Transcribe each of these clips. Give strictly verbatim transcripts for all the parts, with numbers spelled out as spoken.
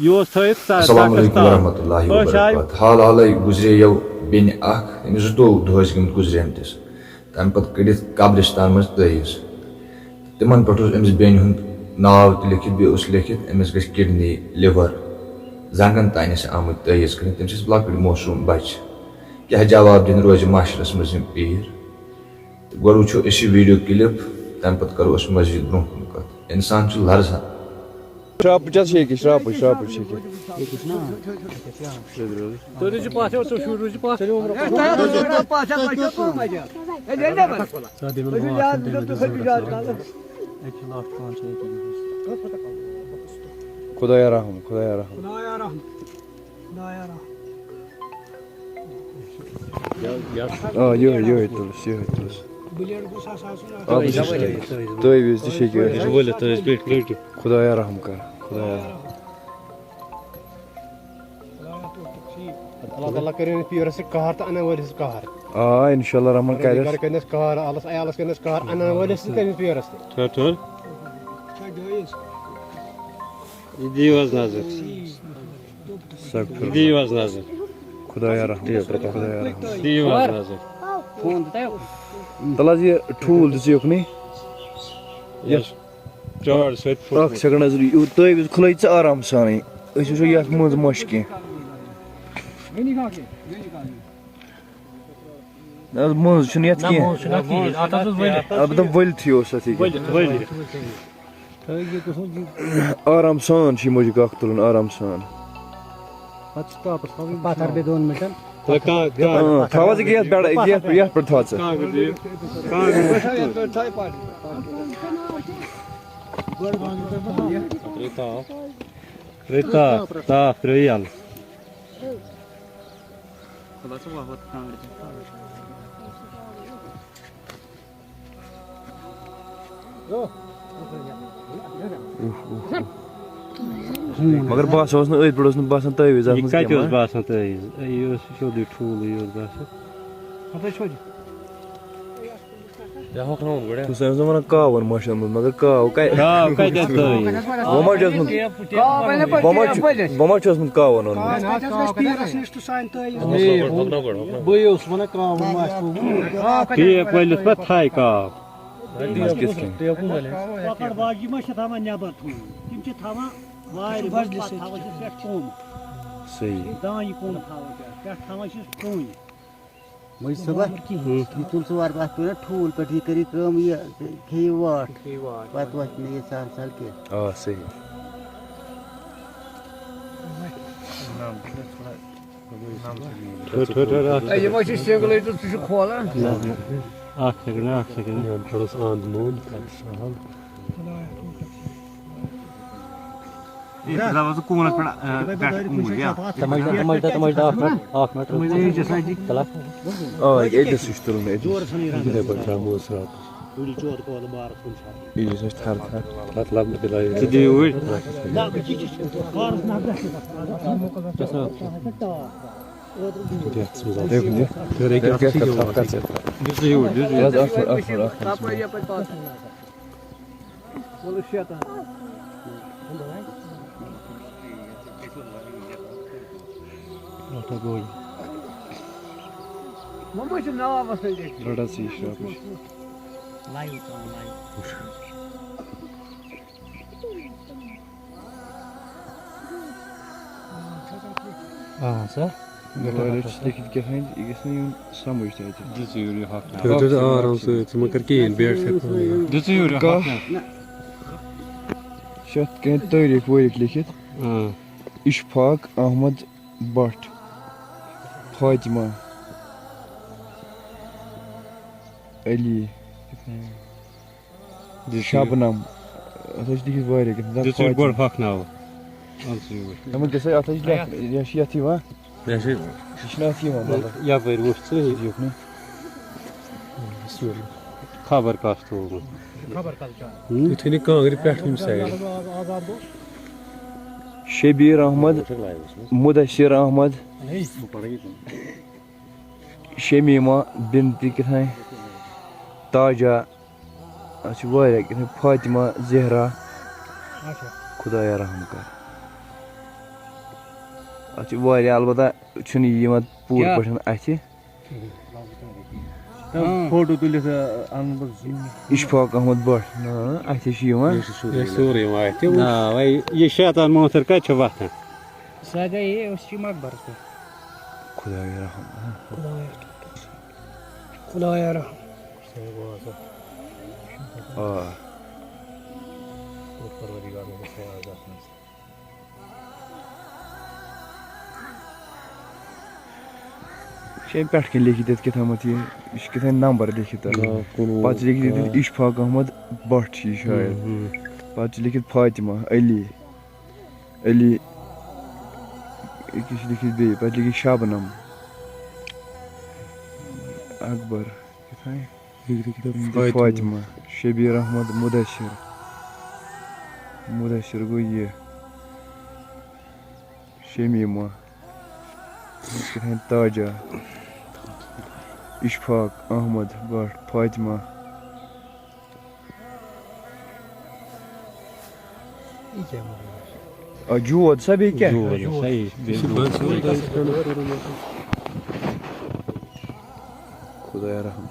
یہِ اوس تھٲیِتھ ژ-، السلام ژکس علیکم تام۔ ورحمۃ اللہ أسۍ آے وبرکاتہ۔ حال حالے گزرے یو بیٚنہِ اکھ، أمِس زٕ دۄہ دۄہس گٔمٕتۍ گزرمتِس۔ تمہِ پتہٕ کٔڑِتھ قبرستان منٛز تٲویٖز۔ تِمن پٮ۪ٹھ اوس أمِس بیٚنہِ ہُنٛد ناو تہِ لیکھِتھ، بیٚیہِ اوس لیکھِتھ أمِس گژھِ کڈنی، لِور، زنٛگن تانۍ ٲسۍ آمٕتۍ تٲویٖز کٔرِتھ۔ تِم چھِ لۄکٕٹۍ معصوٗم بچہِ۔ کیٛاہ جواب دِنۍ روزِ محشرس منٛز یِم پیٖر؟ تہٕ گۄڈٕ وٕچھو أسۍ یہِ ویٖڈیو کلِپ، تَمہِ پتہٕ کرو أسۍ مزید برٛونٛہہ کُن کتھ۔ انسان چھُ لرزان۔ شراپہٕ چھا ییٚکیٛاہ؟ شراپہٕ، شراپہٕ چھا ییٚکیٛاہ؟ تُہۍ روٗزِو پَتھ، یورٕ ژٕ شُر روٗزِو پَتھ۔ خۄدایا رحم، خۄدایا رحم۔ آ، یِہوٚے، یِہوٚے تُلُس، یِہوٚے تُلُس۔ آ، بہٕ چھُس تۄہہِ۔ تُہۍ وِزِ تہِ چھِ ییٚکیٛاہ۔ ؤلِو، تُہۍ ٲسۍ پٮ۪ٹھۍ، پٮ۪ٹھۍ۔ خۄدایا رحم کر، خۄدایا رحم۔ اللہ تعالیٰ کٔرِنۍ پیٖرَس سۭتۍ قہر تہٕ اَنَن وٲلِس سۭتۍ قہر۔ آ، انشاء اللہ رحمان پَنٕنۍ کَرٮ۪س۔ گَرٕ کَرنَس قہر، آلَس عیالَس کَرنَس قہر، اَنَن وٲلِس تہٕ تٔمِس پیٖرَس تہِ۔ ٹھٔہر، ٹھٔہر۔ یہِ دِیِو حظ نظر۔ سَکھ۔ یہِ دِیِو حظ نظر۔ خۄدایا رحم، خۄدایا رحم۔ دِیِو حظ نظر۔ تَلہٕ حظ یہِ ٹھوٗل دِژٕ یُکنُے۔ یَتھ چاڈ سۭتۍ پھوٚٹمُت۔ اکھ سیکنڈ حظ، یہِ تٲویٖز کھُلٲے ژٕ آرام سانٕے۔ أسۍ وٕچھو یَتھ منٛز ما چھِ کینٛہہ۔ نہ حظ، منٛز چھُنہٕ یَتھ نہ، کینٛہہ۔ منٛز چھُنہٕ اَتھ کِہیٖنۍ۔ اَتھ حظ اوس ؤلِتھ۔ اَتھ دوٚپ ؤلۍتھٕے اوس اَتھ یہِ کینٛہہ۔ ؤلِتھ، ؤلِتھ۔ آرام سان چھُ یہِ مُجہِ کاک تُلُن، آرام سان۔ پَتہٕ چھُ تاپَس تھاوُن پَتھر بیٚیہِ دۄن مِنٹَن۔ تہٕ کانٛہہ، کانٛہہ۔ اۭں، تھاو حظ ییٚکیٛاہ یَتھ پٮ۪ٹھ، ییٚکیٛاہ یَتھ، یَتھ پٮ۪ٹھ تھاو ژٕ۔ کانٛہہ گٔژھِو۔ کانٛہہ گٔژھِو۔ ترٛٲیِو تاپھ۔ ترٛٲیِو تاپھ، تاپھ ترٛٲیِو یَلہٕ۔ اوہ، اوہ، اوہ۔ مگر باسان اوس نہٕ أتھۍ پٮ۪ٹھ، اوس نہٕ باسان تٲویٖز اَتھ یہِ منٛز کَتہِ کینٛہہ، اوس ما؟ باسان تٲویٖز؟ یہِ اوس سیوٚدُے ٹھوٗلٕے اوس باسان۔ بیٛاکھ راوُنٛڈ گۄڈٕ۔ تُہۍ ٲسِو وَنان کاوَن ما چھِ آمُت، مگر کاو کَتہِ؟ کاو کَتہِ آو تٲویٖز؟ وۄنۍ ما چھِ ٲسمٕژ، وۄنۍ ما چھِ، وۄنۍ ما چھِ ٲسمٕژ کاوَن اوٚنمُت؟ کاو کَتہِ آسہِ پٮ۪ٹھ پیٖرَس نِش تہٕ سانہِ تٲویٖز؟ بہٕ اوسُس وَنان کاوَن ما آسہِ تھوٚومُت۔ ٹیپ وٲلِس پٮ۪ٹھ تھایہِ کاو۔ نہ حظ، کِتھ کٔنۍ؟ کۄکَر باجہِ ما چھِ تھاوان نٮ۪بَر تھوٚومُت؟ تِم چھِ تھاوان وارِ منٛز، پَتہٕ تھاوان چھِس پٮ۪ٹھ کوٚم۔ صحیح۔ دانہِ کوٚم تھاوان پٮ۪ٹھ، پٮ۪ٹھ تھاوان چھِس کوٚم۔ مٔنٛزۍ صُبح، ہُم۔ یہِ تُل ژٕ وارٕ کارٕ، اَتھ پیوٚو نا ٹھوٗل پٮ۪ٹھ، یہِ کٔرِو کٲم، یہِ کھیٚیِو واٹھ۔ کھیٚیِو واٹھ۔ پَتہٕ وَتھِ نہٕ یہِ سَہل سَہل کینٛہہ۔ آ، صحیح۔ ٹھٔہر، ٹھٔہر، ٹھٔہر، اَکھ اے، یہِ ما چھِ سِنٛگلٕے تہٕ ژٕ چھُکھ کھولان؟ اَکھ سیکنڈ، اَکھ سیکنڈ۔ یہِ کَرُس اَنٛد موٗد، کَتہِ سَہل۔ اے، ژٕ تھاو ژٕ کوٗنَس پٮ۪ٹھ، آ، پٮ۪ٹھ کوٗن، یا۔ تِمَے چھِ، تِمَے چھِ، تِمَے چھِ، اَکھ مِنٹ، اَکھ مِنٹ۔ تِمَے چھِ سَجہِ۔ تَلہ۔ آ، ییٚتہِ سُہ چھُ تُلُن، ییٚتہِ۔ یِتھَے پٲٹھۍ ترٛاوان موسہٕ راتَس۔ یہِ چھِ اَسہِ تھَر تھَر۔ تَتھ لَبہٕ تہِ لایِو۔ ژٕ دِیِو وٕنۍ۔ یَتھ منٛز آو۔ یہِ کیٛاہ کَتھ، کَتھ، کَتھ، کَتھ۔ دِژٕ یوٗرۍ، دِژٕ یوٗرۍ۔ یَتھ اَتھ منٛز، اَتھ منٛز، اَتھ منٛز۔ وَلہٕ شیطان۔ اَتھ ہا گوٚو یہِ۔ وۄنۍ ما چھِ ناو آسان لیکھِتھ؟ رَٹ حظ یہِ شرٛاپٕچ۔ لایِو ترٛاوُن، لایِو۔ اَہَن سا۔ وارٮ۪س چھِ لیکھِتھ کیٛاہ تام، یہِ گژھِ نہٕ یُن سَمٕجھ تہِ اَتہِ۔ دِژٕ یورٕ یہِ ہۄکھ ناو۔ تُہۍ تھٲیِو آرام سۭتۍ، ژٕ مہ کر کِہیٖنۍ، بیٹھ تھَے پانَے۔ دِژٕ یورٕ یہِ ہۄکھ ناو۔ چھِ اَتھ کینٛہہ تٲریٖخ وٲریٖخ لیکھِتھ۔ آ۔ اِشفاق احمد بٹ، فاطمہ علی۔ دِژ یہِ۔ شبنم۔ اَتھ حظ چھِ لیکھِتھ واریاہ کینٛہہ۔ دِژ یہِ گۄڈٕ ہۄکھناوٕ۔ اَن سا یور۔ یِمَن کیٛاہ سا، اَتھ حظ چھِ لیکھ-، یہِ چھِ یَتھ یِوان۔ یہِ چھِ، یہِ چھِنہٕ اَتھ یِوان، مطلب۔ یَپٲرۍ وٕچھ ژٕ۔ یہِ چھُ یُکنُے۔ خبر کَس تھوٚومُت۔ ہُم؟ یُتھُے نہٕ کانٛگرِ پٮ۪ٹھ کُنہِ سایڈٕ۔ شبیر احمد، مدثر احمد، شمیمہ بنت کیٛاہ تام، تاجہ۔ اَتھ چھِ واریاہ کینٛہہ، فاطمہ زہرا۔ اچھا۔ خۄدایا رحم کر۔ اَتھ چھِ واریاہ، البتہ چھُنہٕ یہِ یِوان پوٗرٕ کیٛاہ؟ پٲٹھۍ اَتھِ۔ ہاں۔ فوٹو تُلِتھ، آ، اَنہٕ بہٕ زوٗم۔ اشفاق احمد بٹ، نہ، اَتھِ چھِ یِوان۔ یہِ چھُ سورُے یِوان اَتھِ۔ نہ، وۄنۍ یہِ شیطان موتھٕر کَتہِ چھُ وۄتھان؟ سۄ گٔیے، أسۍ چھِ مقبرس پٮ۪ٹھ۔ خدایا رحم۔ خدایا، خدایا رحم۔ آ۔ چھِ اَمہِ پٮ۪ٹھ کِنۍ لیکھِتھ یَتھ کیٛاہ تھامَتھ یہِ، یہِ چھُ کیٛاہ تام نمبر لیکھِتھ اَتھ۔ پَتہٕ چھِ لیکھِتھ ییٚتٮ۪تھ اشفاق احمد بٹ چھِ یہِ شاید۔ پَتہٕ چھِ لیکھِتھ فاطمہ علی۔ علی، أکِس چھِ لیٚکھِتھ بیٚیہِ، پَتہٕ لیٚکھِتھ شبنم، اکبر، کیٛاہ تام، فاطمہ۔ فاطمہ، شبیر احمد، مدثر، مدثر گوٚو یہِ، شمیٖمہ، کیٛاہ تام، تاجہ، اشفاق احمد بٹ، فاطمہ۔ آ، جود سا بیٚیہِ کیٛاہ؟ خدایا رحم۔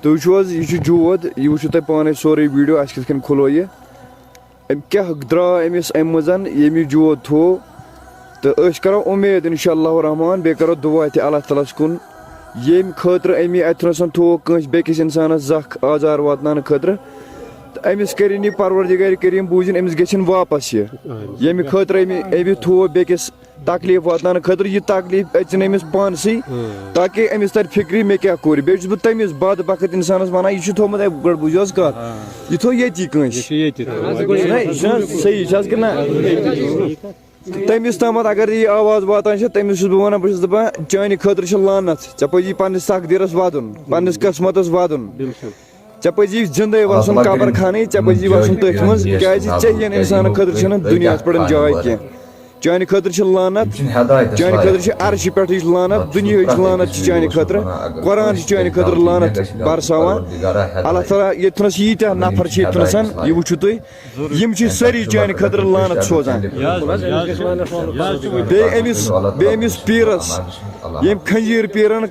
تُہۍ وٕچھِو حظ، یہِ چھُ جود، یہِ وٕچھِو تُہۍ پانَے سورُے ویٖڈیو، اَسہِ کِتھ کٔنۍ کھُلو یہِ۔ أمۍ کیٛاہ درٛاو أمِس اَمہِ منٛز، ییٚمہِ یہِ جود تھوو۔ تہٕ أسۍ کرو اُمید انشاء اللہ الرحمن، بیٚیہِ کرو دُعا تہِ اللہ تعالیٰ ہَس کُن، ییٚمہِ خٲطرٕ أمی اَتہِ تھوٚنَسَن تھوٚو کٲنٛسہِ بیٚکِس اِنسانَس زَکھ آزار واتناونہٕ خٲطرٕ، تہٕ أمِس کٔرِنۍ یہِ پروردگار کریم، بوٗزِنۍ أمِس گژھِنۍ واپس یہِ، ییٚمہِ خٲطرٕ أمی أمی تھوٚو بیٚکِس تکلیٖف واتناونہٕ خٲطرٕ، یہِ تکلیٖف أژِنۍ أمِس پانسٕے، تاکہِ أمِس تَرِ فِکرِ مےٚ کیٛاہ کوٚر۔ بیٚیہِ چھُس بہٕ تٔمِس بد بخت اِنسانَس وَنان، یہِ چھُ تھوٚومُت، اے، گۄڈٕ بوٗزِو حظ کَتھ، یہِ تھوٚو ییٚتی کٲنٛسہِ۔ چھُنہ، یہِ چھُنہ صحیح، چھِ حظ کِنہٕ نہ؟ تٔمِس تامَتھ اگر یہِ آواز واتان چھِ، تٔمِس چھُس بہٕ وَنان، بہٕ چھُس دَپان، چانہِ خٲطرٕ چھِ لعنت، ژےٚ پَزی پنٛنِس تقدیٖرَس وَدُن، پنٛنِس قٕسمَتَس وَدُن۔ ژےٚ پَزی زِندَے وَسُن قبر خانٕے، ژےٚ پَزی وَسُن تٔتھۍ منٛز، کیٛازِ ژےٚ ہِوٮ۪ن اِنسانَن خٲطرٕ چھَنہٕ دُنیاہَس پٮ۪ٹھ جاے کینٛہہ۔ چانہِ خٲطرٕ چھِ لعنت، چانہِ خٲطرٕ چھِ عرشہِ پٮ۪ٹھٕچ لعنت، دُنیاہٕچ لعنت چھِ چانہِ خٲطرٕ، قرآن چھِ چانہِ خٲطرٕ لعنت برساوان۔ اللہ تعالیٰ ییٚتہِ تھَنَس ییٖتیٛاہ نفر چھِ ییٚتہِ تھَنَس، یہِ وٕچھِو تُہۍ، یِم چھِ سٲری چانہِ خٲطرٕ لعنت سوزان۔ بیٚیہِ أمِس، بیٚیہِ أمِس پیٖرَس، ییٚمۍ خنجیٖر پیٖرَن